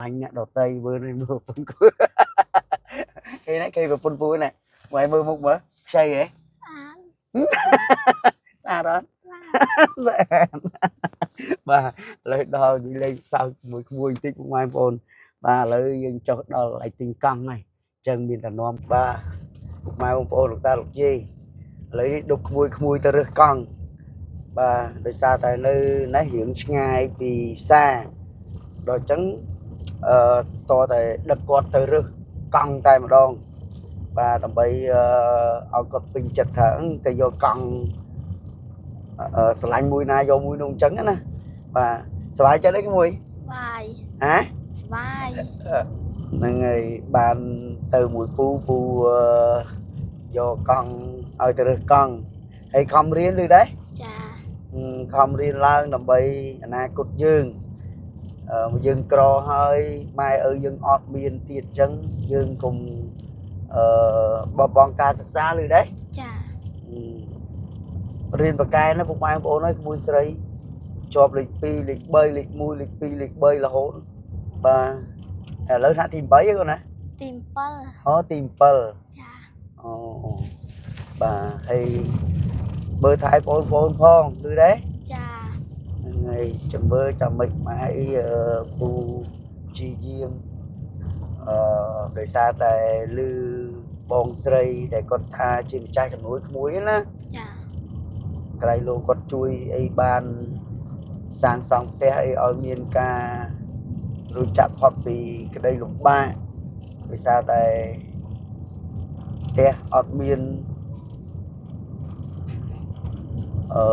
អញអ្នកដតីមើលនេះមើលប្រពន្ធគូគេណាគេប្រពន្ធពូណាមកឲ្យមើលមុខមើលខ្ចីហ៎ ស្អាត ស្អាតអត់ បាទ ស្អាតបាទឥឡូវដល់និយាយលេងសើចមួយក្មួយបន្តិចពុកម៉ែបងប្អូនបាទឥឡូវយើងចុះដល់កន្លែងទិញកង់ហើយអញ្ចឹងមានតែនាំបាទពុកម៉ែបងប្អូនលោកតាលោកយាយឥឡូវនេះដប់ក្មួយក្មួយទៅរើសកង់បាទដោយសារតែនៅនេះរៀងឆ្ងាយពីផ្សារដល់អញ្ចឹងអឺតតែដឹកគាត់ទៅរើសកង់តែម្ដងបាទដើម្បីអឺឲ្យគាត់ពេញចិត្តថាអឺទៅយកកង់ អឺស្រឡាញ់មួយណាយកមួយនោះអញ្ចឹងណាបាទសប្បាយចិត្តអីក្មួយ បាយ ហ៎ ស្បាយ ហ្នឹងហើយបានទៅមួយពូពូអឺយកកង់ឲ្យទៅរើសកង់ហើយខំរៀនឬដែរ ចា ហឹមខំរៀនឡើងដើម្បីអនាគតយើងអឺយើងក្រហើយម៉ែឪយើងអត់មានទៀតអញ្ចឹងយើងកុំអឺបោះបង់ការសិក្សាឬដែរ ចា រៀនបកែណាពុកម៉ែបងប្អូនអើយក្មួយស្រីជាប់លេខ2លេខ3លេខ1លេខ2លេខ3រហូតបាទឥឡូវថ្នាក់ទី8ឯកូនណា ទី7 អូទី7 ចា អូបាទហើយមើលថែបងប្អូនផងឮទេ ចា ហ្នឹងហើយចាំមើលចាំមិនម៉ែអីអឺពូជីយាមអឺដោយសារតែឮបងស្រីដែលគាត់ថាជាម្ចាស់ជំនួយក្មួយហ្នឹងណា ចា ក្រៃលោកគាត់ជួយអីបានសាងសង់ផ្ទះអីឲ្យមានការរួចចាក់ផុតពីក្តីលំបាកដោយសារតែផ្ទះអត់មានអឺ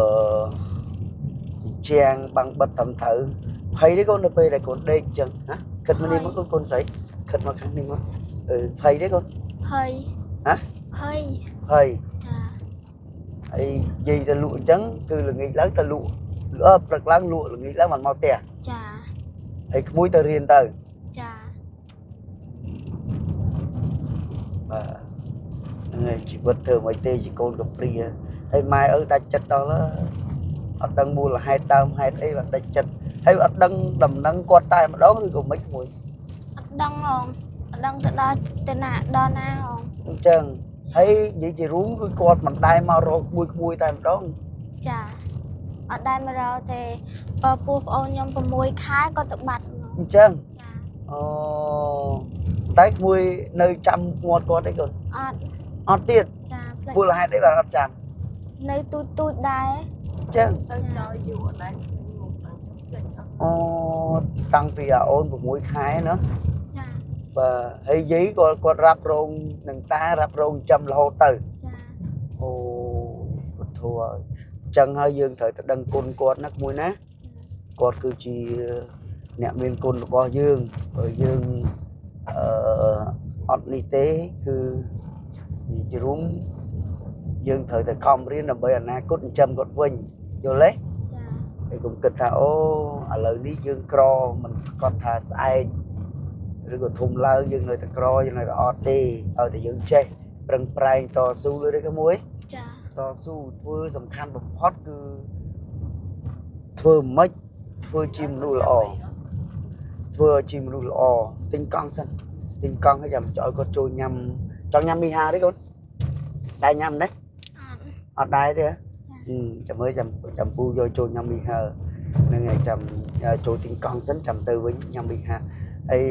ជញ្ជាំងបាំងបិទត្រឹមត្រូវភ័យទេកូននៅពេលដែលកូនដេកអញ្ចឹងណាគិតមកនេះមកកូនកូនស្រីខិតមកខាងនេះមកអឺភ័យទេកូន ភ័យ ហ៎ ភ័យ ភ័យ ចា ហើយនិយាយទៅលក់អញ្ចឹងគឺល្ងាចឡើងទៅលក់អឺព្រឹកឡើងលក់ល្ងាចឡើងមិនមកផ្ទះ ចា ហើយក្មួយទៅរៀនទៅ ចា បាទហ្នឹងហើយជីវិតធ្វើមិនទេជាកូនកំព្រាហើយម៉ែឪដាច់ចិត្តដល់ហើយអត់ដឹងមូលហេតុដើមហេតុអីបាទដាច់ចិត្តហើយអត់ដឹងដំណឹងគាត់តែម្ដងឬក៏មិនក្មួយ អត់ដឹងហងអត់ដឹងទៅដល់ទៅណាដល់ណាហង អញ្ចឹងហើយនិយាយជារួមគឺគាត់មិនដែលមករកក្មួយក្មួយតែម្ដង ចាអត់ដែលមករកទេបើពោះប្អូនខ្ញុំ6ខែក៏ទៅបាត់ហ្មង អញ្ចឹង ចា អូតែក្មួយនៅចាំមាត់គាត់ទេកូន អត់ អត់ទៀត ចាផ្លេច មូលហេតុអីបាទអត់ចាំ នៅទូចទូចដែរ អញ្ចឹង ទៅចោលយូរអត់ដែរឃើញមុខដល់ចុះភ្លេចអស់ អូតាំងពីអាអូន6ខែណោះ ចា បាទហើយយាយក៏គាត់រ៉ាប់រងនឹងតារ៉ាប់រងចាំរហូតទៅ ចា អូពុទ្ធោអញ្ចឹងហើយយើងត្រូវតែដឹងគុណគាត់ណាក្មួយណាគាត់គឺជាអ្នកមានគុណរបស់យើងបើយើងអឺអត់នេះទេគឺនិយាយជារួមយើងត្រូវតែខំរៀនដើម្បីអនាគតចិញ្ចឹមគាត់វិញយល់ទេ ចា ហើយកុំគិតថាអូឥឡូវនេះយើងក្រមិនប្រកាសថាស្អែកឬក៏ធំឡើងយើងនៅតែក្រយើងនៅតែអត់ទេឲ្យតែយើងចេះប្រឹងប្រែងតស៊ូឬក៏មួយ ចា តស៊ូធ្វើសំខាន់បំផុតគឺធ្វើម៉េចធ្វើជាមនុស្សល្អធ្វើឲ្យជាមនុស្សល្អទិញកង់សិនទិញកង់ហើយចាំឲ្យគាត់ចូលញ៉ាំចង់ញ៉ាំមីហាទេកូនតែញ៉ាំទេ អត់ អត់ដែរទេហ៎អឺចាំមើលចាំចាំពូយកចូលញ៉ាំមីហើហ្នឹងហើយចាំចូលទិញកង់សិនចាំទៅវិញញ៉ាំមីហាហើយ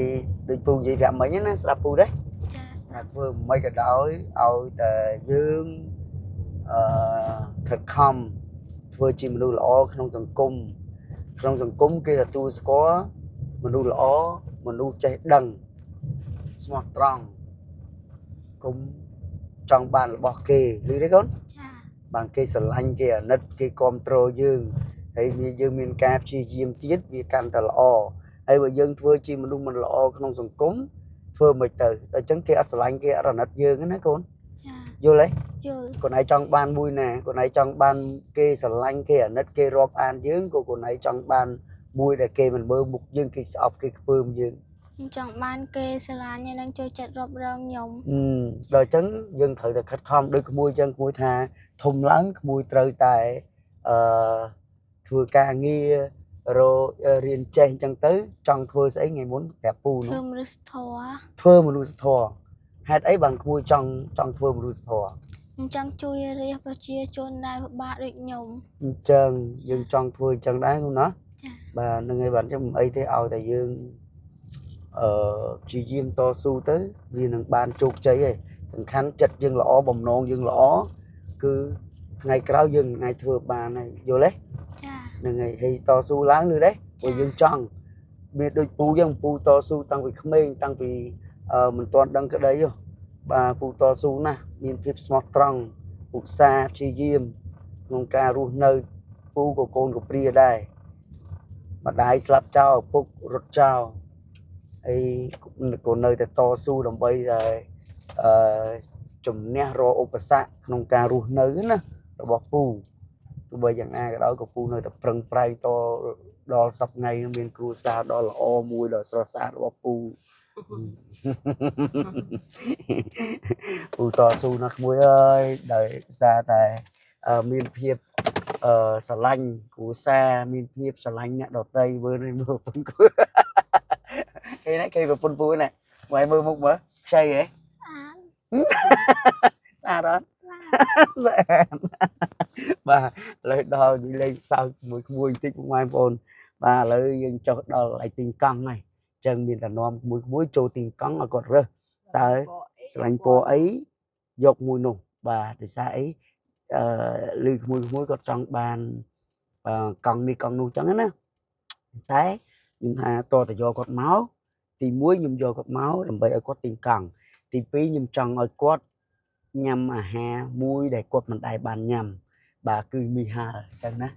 ដូចពូនិយាយប្រាប់មិញណាស្ដាប់ពូទេ ចា ថាធ្វើមិនក៏ដោយឲ្យតែយើងអឺខិតខំធ្វើជាមនុស្សល្អក្នុងសង្គមក្នុងសង្គមគេទទួលស្គាល់មនុស្សល្អមនុស្សចេះដឹងស្មោះត្រង់កុំចង់បានរបស់គេឮទេកូន ចា បានគេស្រឡាញ់គេអាណិតគេគ្រប់គ្រងយើងហើយមានយើងមានការព្យាយាមទៀតវាកាន់តែល្អហើយបើយើងធ្វើជាមនុស្សមិនល្អក្នុងសង្គមធ្វើមិនទៅដល់អញ្ចឹងគេអត់ស្រឡាញ់គេអត់អាណិតយើងទេណាកូន ចា យល់ទេ យល់ កូនឯងចង់បានមួយណាកូនឯងចង់បានគេស្រឡាញ់គេអាណិតគេរាប់អានយើងក៏កូនឯងចង់បានមួយដែលគេមិនមើលមុខយើងគេស្អប់គេខ្ពើមយើង ខ្ញុំចង់បានគេស្រឡាញ់ហើយនឹងចូលចិត្តរាប់រងខ្ញុំ អឺដល់អញ្ចឹងយើងត្រូវតែខិតខំដូចក្មួយអញ្ចឹងក្មួយថាធំឡើងក្មួយត្រូវតែអឺធ្វើការងារ ររៀនចេះអញ្ចឹងទៅចង់ធ្វើស្អីថ្ងៃមុនប្រាប់ពូ ធ្វើ នោះ មនុស្សធម៌ ធ្វើមនុស្សធម៌ហេតុអីបានក្មួយចង់ចង់ធ្វើមនុស្សធម៌ ខ្ញុំចង់ជួយរាជប្រជាជនដែលពិបាកដូចខ្ញុំ អញ្ចឹងយើងចង់ធ្វើអញ្ចឹងដែរនោះណា ចា បាទហ្នឹងហើយបាទអញ្ចឹងមិនអីទេឲ្យតែយើងអឺព្យាយាមតស៊ូទៅវានឹងបានជោគជ័យឯងសំខាន់ចិត្តយើងល្អបំណងយើងល្អគឺថ្ងៃក្រោយយើងនឹងអាចធ្វើបានហើយយល់ទេ ចា ហ្នឹងហើយហើយតស៊ូឡើងឬទេព្រោះយើងចង់មានដូចពូយើងពូតស៊ូតាំងពីក្មេងតាំងពីមិនទាន់ដឹងក្តីហ៎បាទពូតស៊ូណាស់មានភាពស្មោះត្រង់ឧស្សាហ៍ព្យាយាមក្នុងការរស់នៅពូក៏កូនក៏ព្រាដែរម្ដាយស្លាប់ចោលឪពុករត់ចោលហើយក៏នៅតែតស៊ូដើម្បីតែអឺជំនះរាល់ឧបសគ្គក្នុងការរស់នៅណារបស់ពូ ទោះបីយ៉ាងណាក៏ដោយក៏ពូនៅតែប្រឹងប្រែងតដល់សប្តាហ៍ថ្ងៃនេះមានគ្រួសារដ៏ល្អមួយដ៏ស្រស់ស្អាតរបស់ពូ ពូតស៊ូណាស់ក្មួយអើយដោយសារតែមានភាពស្រឡាញ់គ្រួសារមានភាពស្រឡាញ់អ្នកដទៃមើលនេះមើលប្រពន្ធគូគេណាគេប្រពន្ធពូណាមកឲ្យមើលមុខមើលខ្ចីហ៎ ស្អាត ស្អាតអត់ ស្អាតបាទឥឡូវដល់និយាយលេងសើចមួយក្មួយបន្តិចពុកម៉ែបងប្អូនបាទឥឡូវយើងចុះដល់ឯទីងកង់ហើយអញ្ចឹងមានតែនាំក្មួយក្មួយចូលទីងកង់ឲ្យគាត់រើសតើស្រឡាញ់ពណ៌អីយកមួយនោះបាទដោយសារអីអឺឮក្មួយក្មួយគាត់ចង់បានកង់នេះកង់នោះអញ្ចឹងណាតែខ្ញុំថាតតែយកគាត់មកទី1ខ្ញុំយកគាត់មកដើម្បីឲ្យគាត់ទិញកង់ទី2ខ្ញុំចង់ឲ្យគាត់ញ៉ាំអាហារមួយដែលគាត់មិនដែលបានញ៉ាំបាទគឺមីហាលអញ្ចឹងណា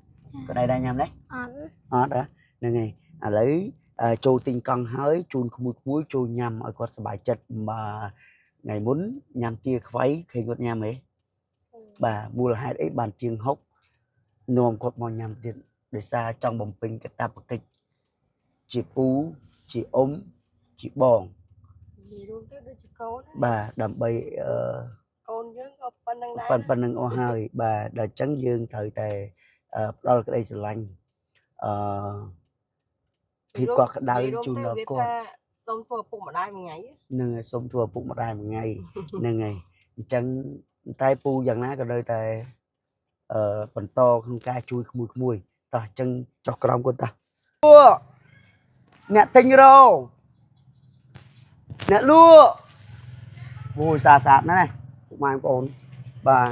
គាត់ដែរញ៉ាំទេ អត់ អត់ហ៎ហ្នឹងហើយឥឡូវចូលទិញកង់ហើយជូនក្មួយក្មួយចូលញ៉ាំឲ្យគាត់សប្បាយចិត្តបាទថ្ងៃមុនញ៉ាំទាខ្វៃឃើញគាត់ញ៉ាំហ៎បាទមូលហេតុអីបានជាង6នាំគាត់មកញ៉ាំទៀតដោយសារចង់បំពេញកាតព្វកិច្ចជាពូជាអ៊ំជាបង និយាយរួមទៅដូចជាកូន បាទដើម្បីអឺ កូនយើងក៏ប៉ុណ្្នឹងដែរ ប៉ុណ្្នឹងអស់ហើយបាទដល់អញ្ចឹងយើងត្រូវតែផ្ដល់ក្តីស្រឡាញ់អឺភាពកក់ក្ដៅជូនដល់គាត់ សូមធ្វើឪពុកម្ដាយមួយថ្ងៃ ហ្នឹងហើយសូមធ្វើឪពុកម្ដាយមួយថ្ងៃហ្នឹងហើយអញ្ចឹងតែពូយ៉ាងណាក៏នៅតែអឺបន្តក្នុងការជួយក្មួយក្មួយតោះអញ្ចឹងចុះក្រោមគាត់តោះពួកអ្នកទិញរោអ្នកលក់អូយស្អាតស្អាតណាស់ណាពុកម៉ែបងប្អូនបាទ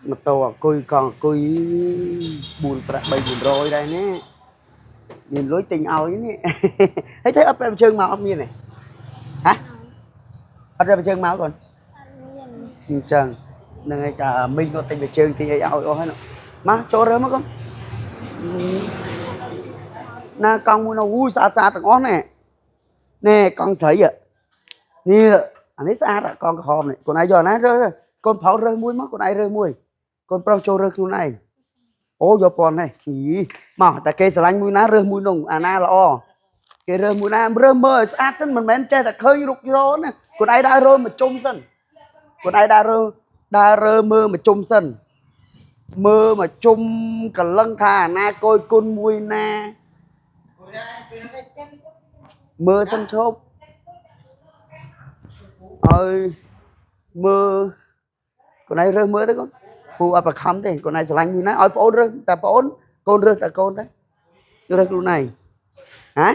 ម៉ូតូអង្គុយកង់អង្គុយ4ប្រាក់3 400ដែរនេះមានលុយទិញឲ្យនេះ ហើយធ្វើអត់បែបជើងមកអត់មានទេ អត់ទេជើងមកកូន អត់មាន អញ្ចឹងហ្នឹងហើយកាមីងគាត់ទិញទៅជើងទិញអីឲ្យអស់ហើយនោះមកចូលរើមកកូនណាកង់មួយនោះអូយស្អាតស្អាតទាំងអស់ណែណែកង់ស្រីនេះអានេះស្អាតកង់ក្រហមនេះកូនឯងយកណារើកូនប្រោរើសមួយមកកូនឯងរើសមួយកូនប្រុសចូលរើសខ្លួនឯងអូយកប៉ុននេះមកតែគេស្រឡាញ់មួយណារើសមួយនោះអាណាល្អគេរើសមួយណារើសមើលឲ្យស្អាតសិនមិនមែនចេះតែឃើញរុករណាកូនឯងដើររើមកជុំសិនកូនឯងដើររើដើររើមើលមកជុំសិនមើលមកជុំកលឹងថាអាណាកយគុណមួយណាមើលសិនឈប់ឲ្យមើលកូនឯងរើសមើលទៅកូនពូអត់ប្រខំទេកូនឯងស្រឡាញ់មួយណាឲ្យប្អូនរើសតែប្អូនកូនរើសតែកូនទៅរើសខ្លួនឯងហ៎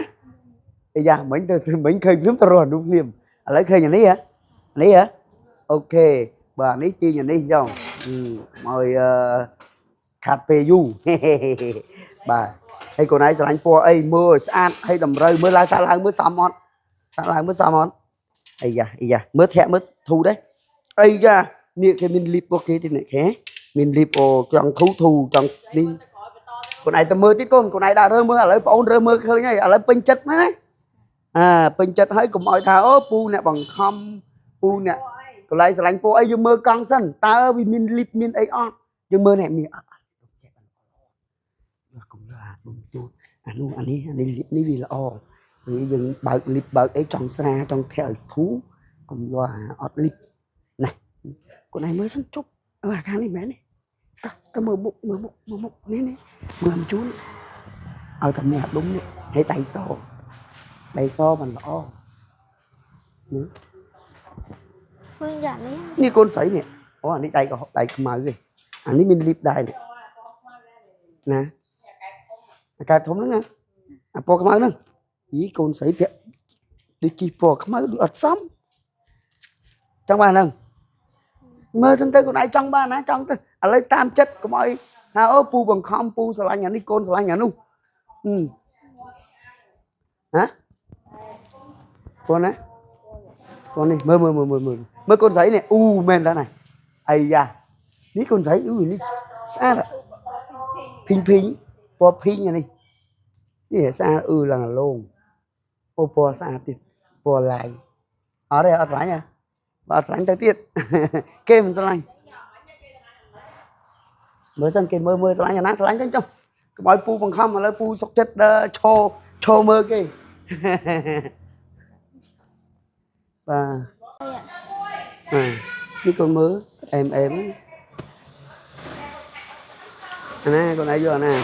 អាយ៉ាមិញទៅមិញឃើញភ្លាមទៅរស់នោះភ្លាមឥឡូវឃើញអានេះហ៎នេះហ៎អូខេបាទនេះទាញអានេះចុងមកឲ្យខាត់ពេលយូរ បាទហើយកូនឯងស្រឡាញ់ពណ៌អីមើលឲ្យស្អាតហើយតម្រូវមើលឡើងសាក់ឡើងមើលសមអត់សាក់ឡើងមើលសមអត់អាយ៉ាអាយ៉ាមើលធាក់មើលធូរទេអីយ៉ានេះគេមានលីបរបស់គេទៀតនេះគេមានលីបអូចង់ធូរធូរចង់នេះកូនឯងទៅមើលទៀតកូនកូនឯងដាក់រើមើលឥឡូវប្អូនរើមើលឃើញហើយឥឡូវពេញចិត្តណាស់ណាអាពេញចិត្តហើយកុំឲ្យថាអូពូអ្នកបង្ខំពូអ្នកកន្លែងស្រឡាញ់ពូអីយើងមើលកង់សិនតើវាមានលីបមានអីអត់យើងមើលនេះមានអត់កុំលើអាដុំទូអានោះអានេះអានេះលីបនេះវាល្អវាយើងបើកលីបបើកអីចង់ស្រាចង់ធាក់ឲ្យធូរកុំយកអាអត់លីបណាកូនឯងមើលសិនជប់អើអាខាងនេះមែនទេតោះទៅមើលមុខមើលមុខមើលមុខនេះនេះមើលអំជូន ឲ្យតែមានអាដុំនេះហើយដៃសដៃសមិនល្អនេះ ពឹងយ៉ាងនេះ នេះកូនស្រីនេះអូអានេះដៃក៏ដៃខ្មៅទេអានេះមានលីបដែរនេះណាអាកែបធំហ្នឹងណាអាពណ៌ខ្មៅហ្នឹងយីកូនស្រីពាក់ដូចជីពណ៌ខ្មៅដូចអត់សមចង់បានហ្នឹងមើលសិនទៅខ្លួនឯងចង់បានណាចង់ទៅឥឡូវតាមចិត្តកុំឲ្យថាអូពូបង្ខំពូស្រឡាញ់អានេះកូនស្រឡាញ់អានោះហឹមហ៎កូនណាកូននេះមើលមើលមើលមើលមើលមើលកូនស្រីនេះអូមែនតើណាអាយ៉ានេះកូនស្រីអូនេះស្អាតភីងភីងពណ៌ភីងអានេះនេះស្អាតអឺឡើងអាឡងអូពណ៌ស្អាតទៀតពណ៌ឡាយអត់ទេអត់ស្រឡាញ់ហ៎បើអត់ស្រឡាញ់ទៅទៀត គេមិនស្រឡាញ់មើលសិនគេមើលមើលស្រឡាញ់អាណាស្រឡាញ់ទៅចុះកុំឲ្យពូបង្ខំឥឡូវពូសុកចិត្តដើរឈរឈរមើលគេ បាទបាទនេះកូនមើលអែមអែមអាណាកូនឯងយកអាណា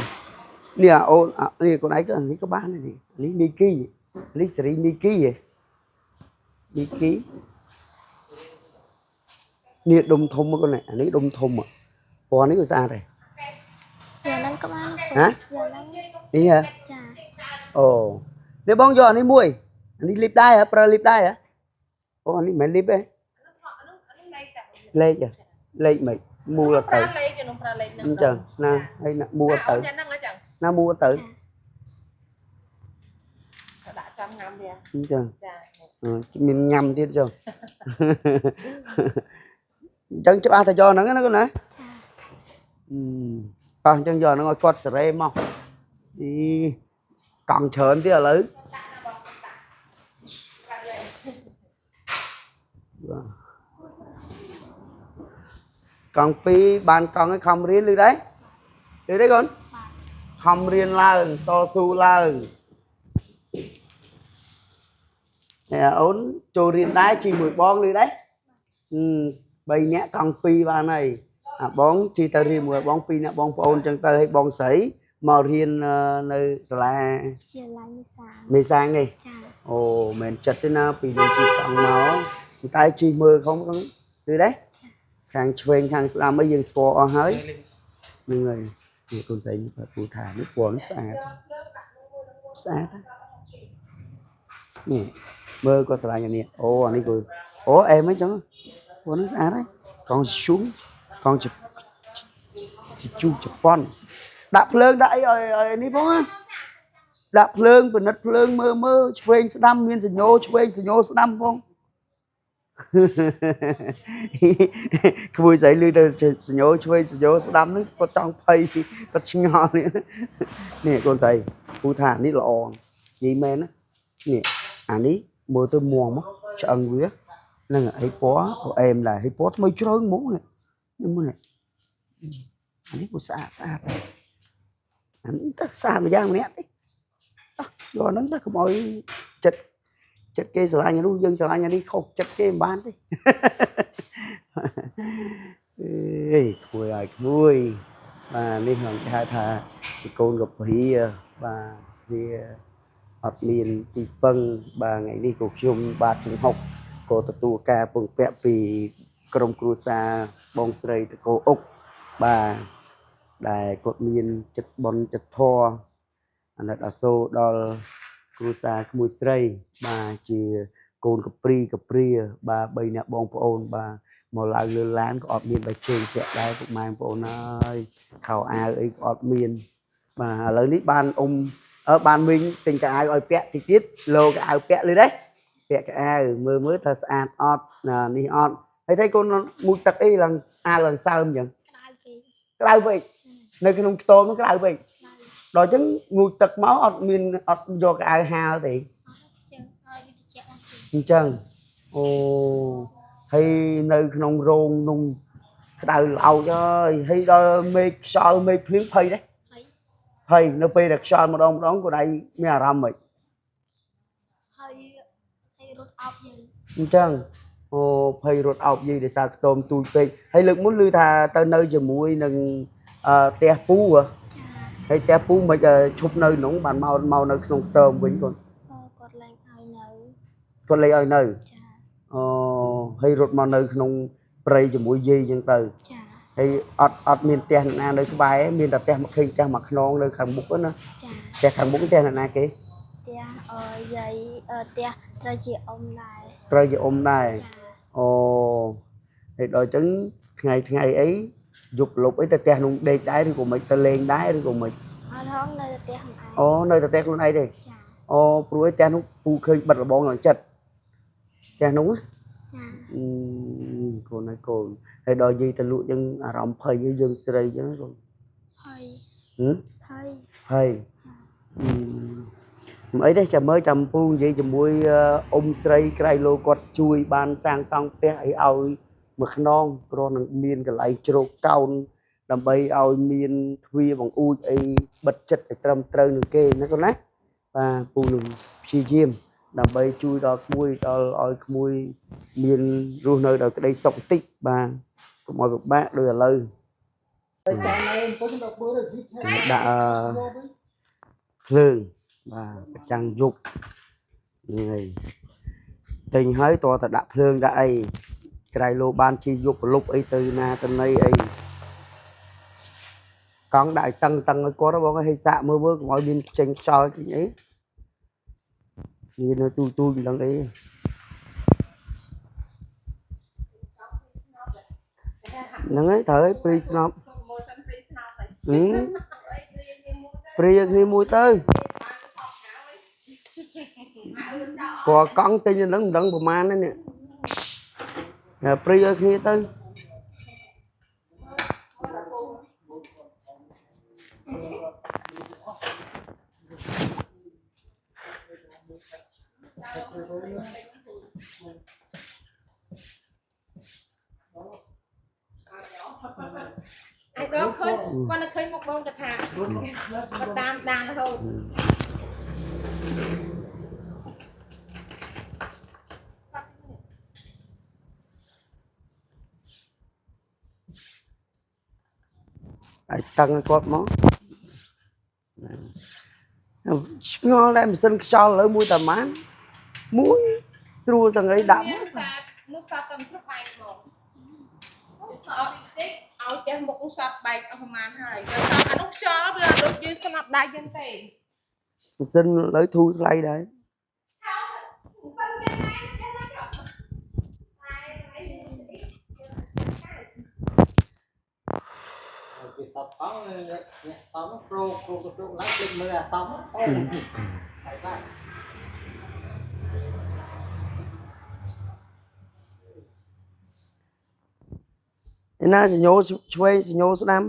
នេះអាអូនអានេះកូនឯងក៏នេះក៏បានដែរនេះនេះនីគីនេះសេរីនីគីហ៎នីគីនេះដុំធំមកកូននេះអានេះដុំធំហ៎ពណ៌នេះក៏ស្អាតដែរ យ៉ាងហ្នឹងក៏បាន ហ៎ យ៉ាងហ្នឹង នេះហ៎ ចា អូនេះបងយកអានេះមួយអានេះលីបដែរហ៎ប្រើលីបដែរហ៎អូអានេះមិនមែនលីបទេលេខហ៎លេខមិនមូលអត់ទៅ ប្រើលេខខ្ញុំប្រើលេខហ្នឹង អញ្ចឹងណាហើយណាមូលអត់ទៅ យ៉ាងហ្នឹងអញ្ចឹង ណាមូលអត់ទៅ ដាក់ចាំងាំវា អញ្ចឹង ចា អឺមានញ៉ាំទៀតចឹង អញ្ចឹងច្បាស់តែយកហ្នឹងណាកូនណា ចា អឺតោះអញ្ចឹងយកហ្នឹងឲ្យគាត់សេរីមកអីកង់ច្រើនទៀតឥឡូវបាទកង់ពីរបានកង់ឲ្យខំរៀនឬដែរឬទេកូន បាទ ខំរៀនឡើងតស៊ូឡើងហើយអូនចូលរៀនដែរជាមួយបងឬដែរអឺបីនាក់កង់ពីរបានហើយអាបងជិះទៅរៀនមួយបងពីរនាក់បងប្អូនចឹងទៅឲ្យបងស្រីមករៀននៅសាលា ជាឡាយមេសា មេសាងនេះ ចា អូមិនចិត្តទេណាពីនេះជិះកង់មកប៉ុន្តែជិះមើលខំហ្នឹងឬដែរខាងឆ្វេងខាងស្ដាំអីយើងស្គាល់អស់ហើយហ្នឹងហើយនេះកូនស្រីនេះគាត់ពូថានេះពណ៌នេះស្អាតស្អាតណាស់នេះមើលគាត់ស្រឡាញ់អានេះអូអានេះគឺអូអែមអីចឹងពណ៌នេះស្អាតហើយកង់ជុំកង់ជស៊ីជូជប៉ុនដាក់ភ្លើងដាក់អីឲ្យឲ្យនេះផងណាដាក់ភ្លើងពិនិត្យភ្លើងមើលមើលឆ្វេងស្ដាំមានសញ្ញោឆ្វេងសញ្ញោស្ដាំផង ក្មួយស្រីលឺទៅសញ្ញោឆ្វេងសញ្ញោស្ដាំហ្នឹងគាត់ចង់ភ័យគាត់ឆ្ងល់នេះនេះកូនស្រីពូថានេះល្អនិយាយមែនណានេះអានេះមើលទៅមួងមកឆ្អឹងវាហ្នឹងហើយពណ៌ក៏អែមដែរហើយពណ៌ថ្មីជ្រៅហ្មងនេះនេះមើលនេះអានេះក៏ស្អាតស្អាតដែរអានេះទៅស្អាតម្យ៉ាងម្នាក់ទេតោះយកអាហ្នឹងទៅកុំឲ្យចិត្តចិត្តគេស្រឡាញ់អានោះយើងស្រឡាញ់អានេះខុសចិត្តគេមិនបានទេ អេក្មួយហើយក្មួយបាទនេះខ្ញុំគេហៅថាជាកូនកព្រាបាទវាអត់មានទីពឹងបាទថ្ងៃនេះក៏ខ្ញុំបាទចង្ហុកក៏ទទួលការពឹងពាក់ពីក្រុមគ្រួសារបងស្រីតកោអុកបាទដែលគាត់មានចិត្តបុណ្យចិត្តធម៌អាណិតអាសូរដល់គ្រួសារក្មួយស្រីបាទជាកូនកព្រីកព្រាបាទបីអ្នកបងប្អូនបាទ មកឡើងលើឡានក៏អត់មានបាយជើងពាក់ដែរពុកម៉ែបងប្អូនអើយខោអាវអីក៏អត់មានបាទឥឡូវនេះបានអ៊ំអើបានវិញទិញកៅអៅឲ្យពាក់តិចទៀតលោកៅអៅពាក់លើដែរពាក់កៅអៅមើលមើលថាស្អាតអត់ណានេះអត់ហើយតែកូនមូចទឹកអីឡើងអាវឡើងសើមអញ្ចឹង ក្តៅគេ ក្តៅពេកនៅក្នុងខ្ទមហ្នឹងក្តៅពេកដល់អញ្ចឹងងូតទឹកមកអត់មានអត់យកកៅអៅហាលទេ អត់ជើងឲ្យវាត្រជាក់អស់គេ អញ្ចឹងអូហើយនៅក្នុងរោងនោះក្តៅល្អោចហើយហើយដល់មេឃខ្យល់មេឃភ្លៀងភ័យដែរ ហើយ ហើយនៅពេលដែលខ្យល់ម្ដងម្ដងគាត់ឯងមានអារម្មណ៍មិន ហើយហើយរត់អោបយើង អញ្ចឹងអូភ័យរត់អោបយាយដោយសារខ្ទមទូចពេកហើយលើកមុនឮថាទៅនៅជាមួយនឹងអឺផ្ទះពូហ៎ ចា ហើយផ្ទះពូមិនឈប់នៅក្នុងបានមកមកនៅក្នុងខ្ទមវិញកូន គាត់លែងឲ្យនៅ គាត់លែងឲ្យនៅ ចា អូហើយរត់មកនៅក្នុងព្រៃជាមួយយាយអញ្ចឹងទៅ ចា ហើយអត់អត់មានផ្ទះណានៅក្បែរមានតែផ្ទះមកឃើញផ្ទះមួយខ្នងនៅខាងមុខហ្នឹងណា ចា ផ្ទះខាងមុខផ្ទះអ្នកណាគេ ផ្ទះអឺយាយអឺផ្ទះត្រូវជាអ៊ំដែរ ត្រូវជាអ៊ំដែរ ចា អូហើយដល់អញ្ចឹងថ្ងៃថ្ងៃអីយប់លប់អីទៅផ្ទះនោះដេកដែរឬក៏មិនទៅលេងដែរឬក៏មិន អត់ហងនៅតែផ្ទះខ្លួនឯង អូនៅតែផ្ទះខ្លួនឯងទេ ចា អូព្រោះឯផ្ទះនោះពូឃើញបិទរបងឡើងចិត្តផ្ទះនោះណា ចា អឺកូនហើយកូនហើយដល់យាយទៅលក់យើងអារម្មណ៍ភ័យឯងយើងស្រីអញ្ចឹងកូន ភ័យ ហឹម ភ័យ ភ័យអឺមិនអីទេចាំមើលចាំពូនិយាយជាមួយអ៊ំស្រីក្រៃលោគាត់ជួយបានសាងសង់ផ្ទះអីឲ្យមួយខ្នងគ្រាន់នឹងមានកន្លែងជ្រកកោនដើម្បីឲ្យមានទ្វារបង្អួចអីបិទចិត្តឲ្យត្រឹមត្រូវនឹងគេណាកូនណាបាទពូនឹងព្យាយាមដើម្បីជួយដល់ក្មួយដល់ឲ្យក្មួយមានរស់នៅដោយក្តីសុខបន្តិចបាទកុំឲ្យពិបាកដូចឥឡូវដាក់ភ្លើងបាទប្រចាំងយប់ហ្នឹងហើយទិញហើយតើតដាក់ភ្លើងដាក់អីក្រៃលោបានជីយប់ប្រលប់អីទៅណាទៅណីអីកង់ដាក់ឲ្យតឹងតឹងឲ្យគាត់បងឲ្យសាកមើលមើលកុំឲ្យមានចេញខ្យល់ចេញអីវានៅទូទូមិនដឹងអីហ្នឹងហើយត្រូវហើយព្រីស្នប់ មួយសិនព្រីស្នោតហើយ ហឹមព្រាគ្នាមួយទៅគាត់កង់ទិញហ្នឹងមិនដឹងប្រមាណទេនេះតែព្រាឲ្យគ្នាទៅ អាចដងឃើញគាត់នៅឃើញមុខបងគាត់ថាគាត់តាមដានរហូត ឲ្យតឹងឲ្យគាត់មកឆ្ងល់ដែរម៉ាស៊ីនខ្យល់ឥឡូវមួយតាម៉ានមួយស្រួលសង្ហីដាក់មក សានោះសាតាមស្រុកបែកមកអត់តិចឲ្យចេះមុខនោះសាប់បែកអស់ប្រហែលហើយបើសាប់អានោះខ្យល់វាអត់ដូចយើងស្នាប់ដៃយើងទេ ម៉ាស៊ីនឥឡូវធូរថ្លៃដែរ គេតបតអ្នកតបប្រូប្រូទៅប្រូឡើងភ្លេចមើលអាតបអូហើយបាទ ឯណាសញ្ញោឆ្វេងសញ្ញោស្ដាំ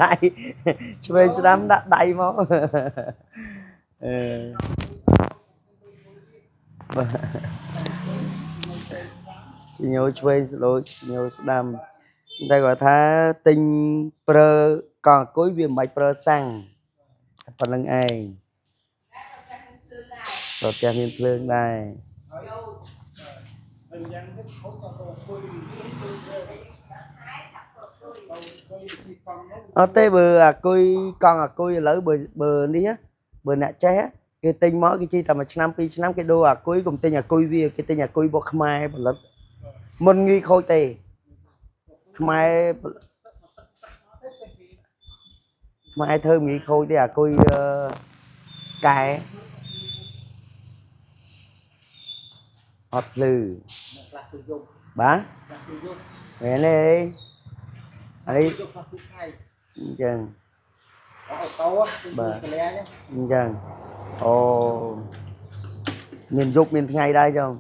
ដៃឆ្វេងស្ដាំដាក់ដៃមកអឺបាទសញ្ញោឆ្វេងស្ដូចសញ្ញោស្ដាំតែគាត់ថាទិញប្រើកង់អង្គុយវាមិនបាច់ប្រើសាំងតែប៉ុណ្្នឹងឯងក៏ផ្ទះមានភ្លើងដែរអត់ទេបើអាគុយកង់អាគុយឥឡូវបើបើនេះណាបើអ្នកចេះណាគេទិញមកគេជិះតែមួយឆ្នាំពីរឆ្នាំគេដូរអាគុយកុំទិញអាគុយវាគេទិញអាគុយរបស់ខ្មែរផលិតមិនងាយខូចទេខ្មែរផលិតខ្មែរធ្វើមិនងាយខូចទេអាគុយអឺកែអត់ភ្លឺ ខ្លះគឺយប់ បាទ ខ្លះគឺយប់ មែនទេអី យប់ខ្លះគឺថ្ងៃ អញ្ចឹង អូតូគឺកលែង អញ្ចឹងអូមានយប់មានថ្ងៃដែរចុង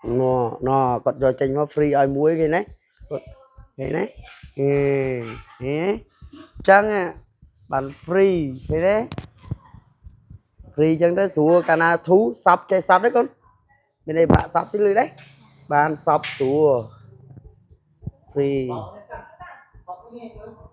ណណគាត់យកចេញមក free ឲ្យមួយគេណាគាត់គេណាហេហេចឹងបាន free ឃើញទេ free ចឹងទៅស្រួលកាលណាធូសັບចេះសັບទេកូនមានអីបាក់សັບទីលឺទេបានសັບស្រួល free បកនេះមើល